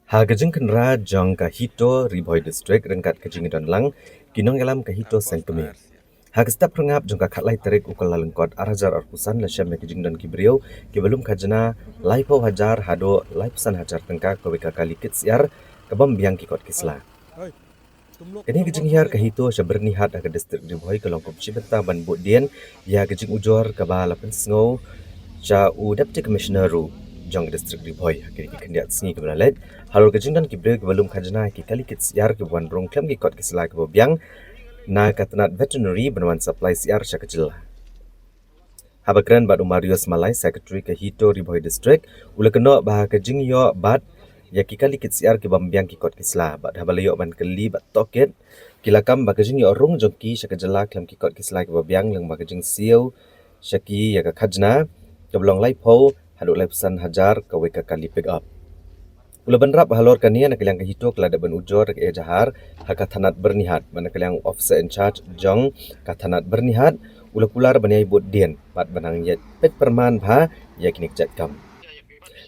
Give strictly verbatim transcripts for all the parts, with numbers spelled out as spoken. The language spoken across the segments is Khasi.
Ha ka jingkhynra jong ka HITO Ri Bhoi District ryngkat ka jingdon lang ki nongïalam ka HITO Seng Kmie. Ha ka step phyrngap jong ka khatlai tarik u Kyllalyngkot ar hajar arphew san la shem ïa ka jingdon ki briew kiba lum khajna laiphew hajar haduh laiphew san hajar tyngka kawei ka kali kit syiar ka bym biang ki kot ki sla. Kane ka jinghiar ka HITO sha Byrnihat ha ka district Ri Bhoi ka long kum shi bynta ban buddien ïa ka jingujor kaba la pynsngew sha u Deputy Commissioner ruh jong ka district Ri Bhoi ha kine ki khyndiat sngi kiba la leit. Halor ka jingdon ki briew kiba lum khajna ki kali kit syiar kiba wan rung khlem ki kot ki sla kiba biang na ka tnat veterinary ban wan supply syiar sha ka jylla. Haba kren bad u Marius Malai, Secretary ka HITO Ri Bhoi District, u la kynnoh ba ka jingïoh bat ïa ki kali kit syiar ki bym biang ki kot ki sla, bad haba la ïoh ban kylli bad tohkit, ki la kam ba ka jingïoh rung jong ki sha ka jylla khlem ki kot ki sla kiba biang lyngba ka jingsiew sha ki ïa ka khajna kaba long laiphew haduh laiphew san hajar kawei ka kali pick up. U la bynrap halor kane, na ka liang ka HITO ka la dep ban ujor da ka ejahar ha ka tnat Byrnihat, bad na ka liang u officer in charge jong ka tnat Byrnihat u la kular ban ïai buddien bad ban nang ïa peit pyrman bha ïa kine ki jait kam.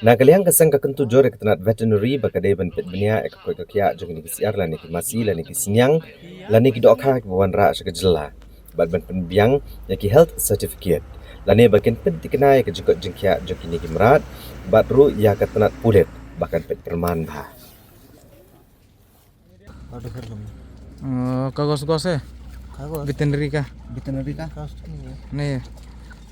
Na ka liang ka seng ka kyntu jur ïa ka tnat veterinary ba ka dei ban peit bniah ïa ka koit ka khiah jong kine ki syiar lane ki masi lane ki sniang lane ki dohkha kiba wanrah sha ka jylla, bad ban pynbiang ïa ki health certificate lane ba kin pynthikna ïa ka jingkoit jingkhiah jong kine ki mrad, bad ruh ïa ka tnat pulit ba kan peit pyrman bha. ऑर्डर कर दो। अ, कागज कौन से? कागज? वेटरनरी का। वेटरनरी का? कागज तो नहीं है। नहीं है।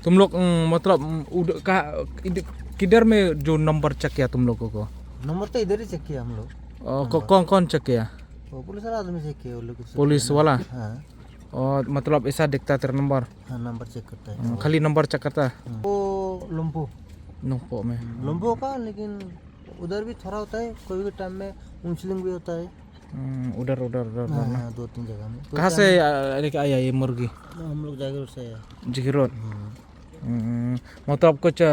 तुम लोग, अम, मतलब, अम, उध-, कहाँ, इध-, किधर में जो नंबर चेक किया तुम लोगों को? नंबर तो इधर ही चेक किया हम लोग। अ, कौ-, नंबर। कौन, कौन चेक किया? वो पुलिस वाला आदमी चेक किया, वो लोग चेक पुलिस किया ना। वाला? हाँ। और मतलब ऐसा दिखता तेरा नंबर? हाँ, नंबर चेक करता है। हम्म, खाली नंबर चेक करता है? हम्म। वो लुम्पू। लुम्पू में। लुम्पू का, लेकिन उधर भी थोड़ा होता है, कोई भी टाइम में उंचलिंग भी होता है। हम्म, उधर, उधर, उधर, हाँ, उधर ना। हाँ, दो तीन जगह में। कोई कहाँ टाइम से, में आ, लेके आया ये मुर्गी? हम लोग जागीरोड से आया। जागीरोड? हम्म। हम्म, मतलब कुछ, आ,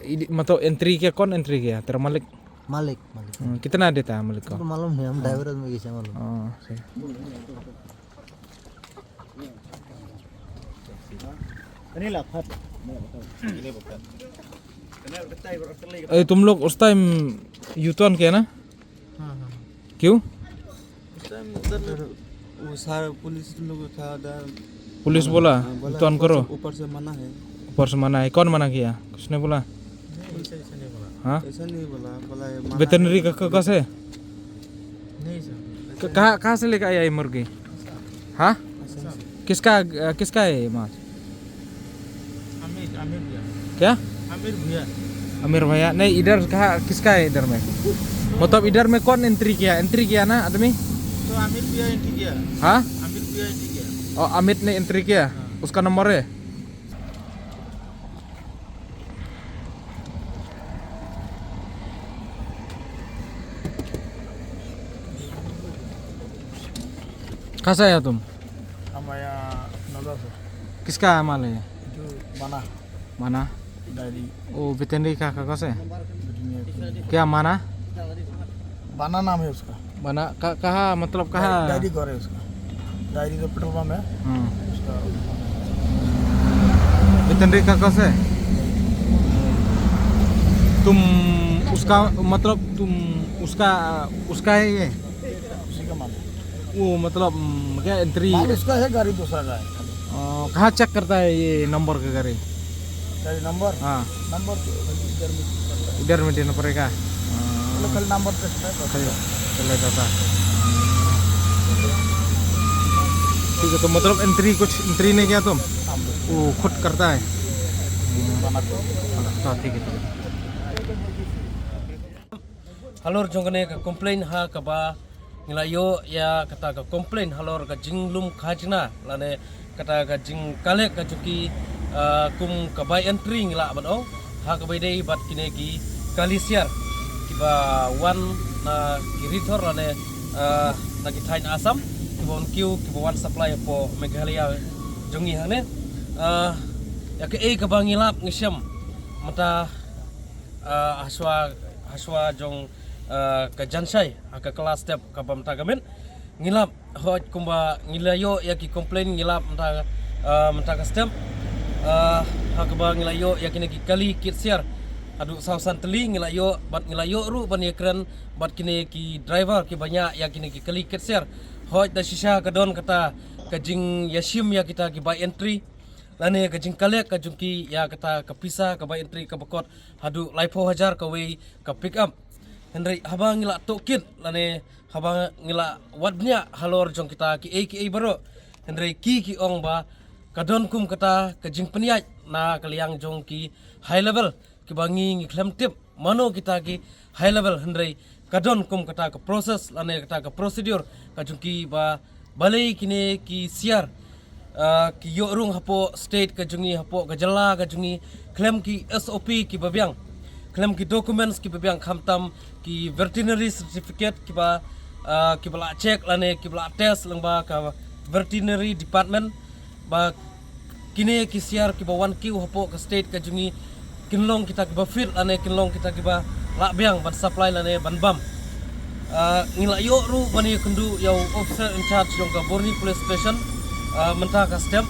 इध-, मतलब एंट्री किया, कौन एंट्री किया? तेरा मालिक? मालिक, मालिक। हम्म, कितना देता है मालिक को? हमको मालूम नहीं, हम हाँ। ड्राइवर आदमी कैसे मालूम? हाँ, सही। ए, तुम लोग उस टाइम यू टर्न किया ना? हाँ, हाँ। क्यों? उस टाइम उधर वो सारा पुलिस लोग था उधर। पुलिस बोला, हाँ, बोला, "यू टर्न ऊपर से, करो।" ऊपर से मना है। ऊपर से मना है। कौन मना किया? किसने बोला? नहीं, ऐसा, ऐसा नहीं बोला। हाँ? ऐसा नहीं बोला, बोला ये मना वेटरनरी है। का, का, कहाँ से? नहीं सर। क-, कहाँ, कहाँ से लेकर आया ये मुर्गी? हाँ? असम से। किसका, अ, किसका है ये मांस? आमिर, आमिर भुइयां। क्या? आमिर भुइयां। आमिर भुइयां? नहीं, इधर कहाँ, किसका है इधर में? मतलब इधर में कौन एंट्री किया? एंट्री किया ना आदमी? तो आमिर भुइयां एंट्री किया। हाँ? आमिर भुइयां एंट्री किया। और अमित ने एंट्री किया? हाँ। उसका नंबर है? कहाँ से आया तुम? हम आया नलवा से। किसका माल है ये? जो बना। बना? डायरी। वो वेटरनरी का कागज है? वेटरनरी। क्या बना? बना नाम है उसका। बना, का-, कहाँ, मतलब, कहाँ? डायरी, डायरी घर है उसका। डायरी जो पेट्रोल पंप है, हम्म। उसका। वेटरनरी का कागज है? तुम उसका, मतलब, तुम उसका, उसका है ये? उसी का माल है। वो, मतलब, हम्म, क्या एंट्री? माल उसका है, गाड़ी दूसरा का है। अ, कहाँ चेक करता है ये नंबर का गाड़ी? गाड़ी नंबर? हाँ। नंबर तो इधर में चेक करता है। इधर में देना पड़ेगा? हाँ। मतलब, खाली नंबर चेक करता है, बस। खाली चले जाता है। ठीक है, तो मतलब एंट्री, कुछ एंट्री नहीं किया तुम? हाँ, बस। वो खुद करता है? बना के। हाँ, ठीक है, ठीक है। Halor jong kane ka complain ha kaba ngi la ïoh ïa kata ka complain halor ka jinglum khajna lane kata ka jingkhalek ka jong ki, ah, kum ka bai entry ngi lah ban ong, ha kaba ïadei bad kine ki kali siar kiba wan na ki rithor lane, ah, na ki thaiñ Assam kiba wan kiew kiba wan supply hapoh Meghalaya jong ngi hangne. Ah, ïa kaei kaba ngi lap ngi shem mynta, ah, hashwa, hashwa jong, ah, ka janshai ha ka class step kaba mynta ka miet. Ngi lap hooid kumba ngi la ïoh ïa ki complain ngi lap mynta, ah, mynta ka step, ah, ha kaba ngi la ïoh ïa kine ki kali kit siar Haduh saw san tylli ngi la ïoh, bad ngi la ïoh ruh ban ïakren bad kine ki driver kiba ñiah ïa kine ki kali ket siar. Hooid da shisha ka don kata ka jingïashim ïa kita ki bai entry lane ka jingcollect ka jong ki ïa kata ka pisa ka bai entry kaba kot haduh laiphew hajar kawei ka pick up. Hynrei haba ngi la tohkit lane haba ngi la wad bniah halor jong kita kiei kiei baroh, hynrei ki ki ong ba ka don kum kata ka jingpynïaid na ka liang jong ki high level kiba ngi ngi khlem tip mano kita ki high level, hynrei ka don kum kata ka process lane kata ka procedure ka jong ki ba balei kine ki siar, ah, ki ïoh rung hapoh state ka jong ngi, hapoh ka jylla ka jong ngi khlem ki S O P kiba biang, khlem ki documents kiba biang, khamtam ki veterinary certificate kiba, ah, kiba la check lane kiba la test lyngba ka veterinary department ba kine ki siar kiba wan kiew hapoh ka state ka jong ngi kin long kita kiba fit lane kin long kita kiba lah biang ban supply lane ban bam. Ah, ngi la ïoh ruh ban ïakynduh ïa u officer in charge jong ka Borni Police Station, ah, mynta ka step.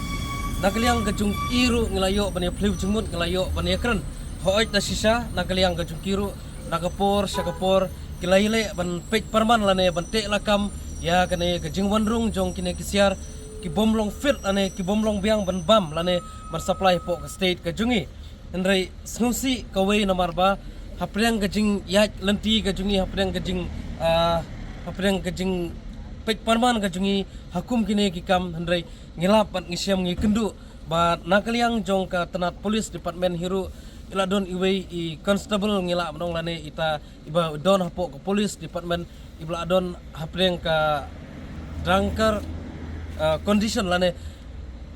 Na ka liang ka jong i ruh ngi la ïoh ban ïaphylliew jingmut, ngi la ïoh ban ïakren. Hooid da shisha na ka liang ka jong ki ruh na ka por sha ka por ki la ïaleh ban peit pyrman lane ban teh lakam ïa kane ka jingwan rung jong kine ki siar ki bym long fit lane ki bym long biang ban bam lane ban supply hapoh ka state ka jong ngi. Hynrei sngewsih kawei namar ba hapdeng ka jingïaid lynti ka jong ngi, hapdeng ka jing, ah, hapdeng ka jingpeit pyrman ka jong ngi ha kum kine ki kam, hynrei ngi lap bad ngi shem ngi kynduh ba na ka liang jong ka tnat police department hi ruh i la don iwei i constable ngi lah ban ong lane ita iba don hapoh ka police department iba la don hapdeng ka drunkard, ah, condition lane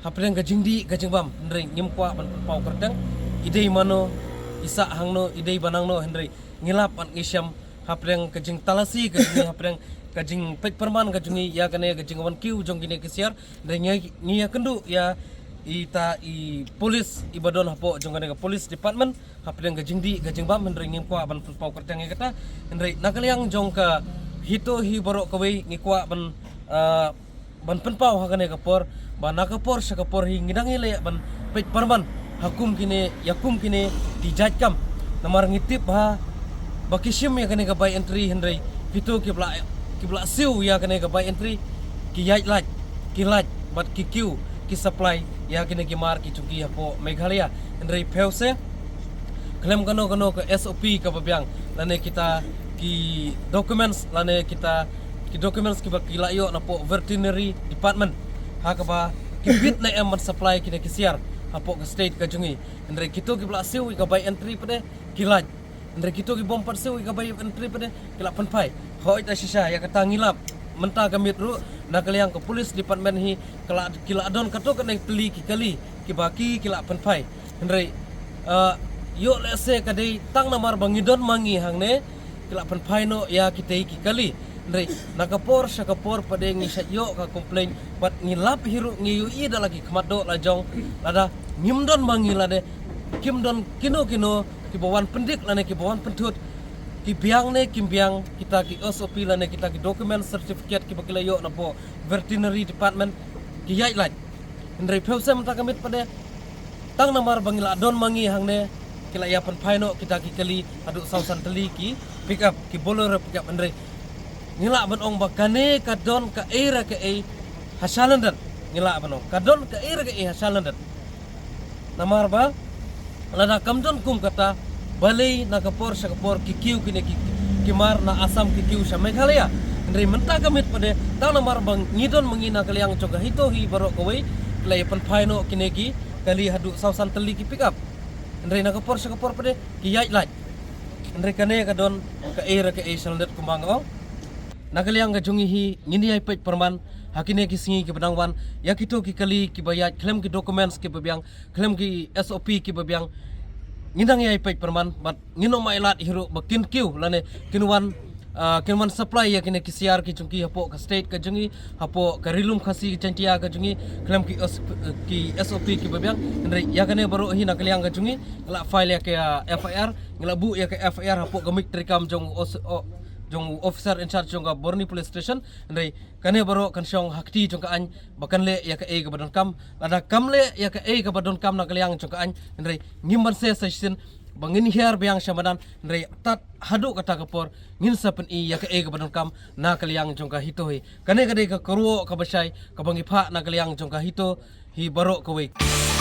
hapdeng ka jingdih ka jingbam, hynrei ngim kwah ban pynpaw kyrteng i dei mano, i sah hangno, i dei ba nangno, hynrei ngi lap bad ngi shem hapdeng ka jingtalasi ka jong ngi, hapdeng ka jingpeit pyrman ka jong ngi ïa kane ka jingwan kiew jong kine ki siar. Hynrei ngi, ngi ïakynduh ïa ita i police iba don hapoh jong kane ka police department hapdeng ka jingdih ka jingbam, hynrei ngim kwah ban pynpaw kyrteng ïa kata. Hynrei na ka liang jong ka HITO hi baroh kawei ngi kwah ban, ah, ban pynpaw ha kane ka por ba na ka por sha ka por hi ngi dang ïaleh ban peit pyrman ha kum kine, ïa kum kine ki jait kam. Namar ngi tip ba, ba ki shim ïa kane ka bai entry, hynrei kito kiba la, kiba la siew ïa kane ka bai entry ki ïaid lait, ki lait bad ki kiew, ki supply ïa kine ki mar ki jong ki hapoh Meghalaya. Hynrei phew se khlem kano kano ka S O P kaba biang lane kita ki documents lane kita ki documents kiba ki la ïoh napoh veterinary department ha kaba ki bit ne em ban supply kine ki siar hapoh ka state ka jong ngi. Hynrei kito kiba la siew ïa ka bai entry pat de ki lait, hynrei kito ki bym pat siew ïa ka bai entry pat de ki la pynphai. Hooid da shisha ïa kata ngi lap mynta ka miet ruh na ka liang ka police department hi ka la, ki la don katto katne tylli ki kali kiba ki, ki la pynphai. Hynrei, ah, ïoh lehse ka dei tang namar ba ngi don ma ngi hangne ki la pynphai noh ïa kitei ki kali. Hynrei na ka por sha ka por pat de ngi shait ïoh ka complain bad ngi lap hi ruh, ngi ïohi da la ki khmat doh la jong, lada ngim don ma ngi lade kim don kino kino kiba wan pyndik lane kiba wan pynthut, ki biang ne kim biang kita ki S O P lane kita ki document certificate kiba ki la ïoh napoh veterinary department, ki ïaid lait. Hynrei phew se mynta ka miet pat de tang namar ba ngi la don ma ngi hangne ki la ïa pynphai noh kita ki kali haduh saw san tylli ki pick up, ki Bolero pick up. Hynrei ngi lah ban ong ba kane ka don kaei re kaei ha sha London. Ngi lah ban ong ka don kaei re kaei ha sha London. Namar ba lada kam don kum kata, balei na ka por sha ka por ki kiew kine ki, ki mar na Assam ki kiew sha Meghalaya? Hynrei mynta ka miet pat de tang namar ba ngi don ma ngi na ka liang jong ka HITO hi baroh kawei ki la ïa pynphai noh kine ki kali haduh saw san tylli ki pick up. Hynrei na ka por sha ka por pat de ki ïaid lait. Hynrei kane ka don kaei re kaei sha London kumba nga ong. Na ka liang ka jong ngi hi ngin ïai peit pyrman ha kine ki sngi kiba dang wan ïa kito ki kali kiba ïaid khlem ki documents kiba biang, khlem ki S O P kiba biang. Ngin dang ïai peit pyrman bad ngin ym ailad hi ruh ba kin kiew lane kin wan, ah, kin wan supply ïa kine ki siar ki jong ki hapoh ka state ka jong ngi, hapoh ka Ri Lum Khasi Jaiñtia ka jong ngi khlem ki S-, ki S O P kiba biang. Hynrei ïa kane baroh hi na ka liang ka jong ngi ngi la file ïa ka, ah, F I R, ngi la buh ïa ka F I R hapoh ka mik treikam jong u os-, o-, jong u officer in charge jong ka Borni Police Station. Hynrei kane baroh kan shong ha kti jong ka aiñ ba kan leh ïa kaei kaba donkam. Lada kam leh ïa kaei kaba donkam na ka liang jong ka aiñ, hynrei ngim ban seh sa shisien ba ngin hiar biang sha madan, hynrei tad haduh kata ka por ngin sa pyni ïa kaei kaba donkam na ka liang jong ka HITO hi. Kane ka dei ka kyrwoh kaba shai kaba ngi phah na ka liang jong ka HITO hi baroh kawei.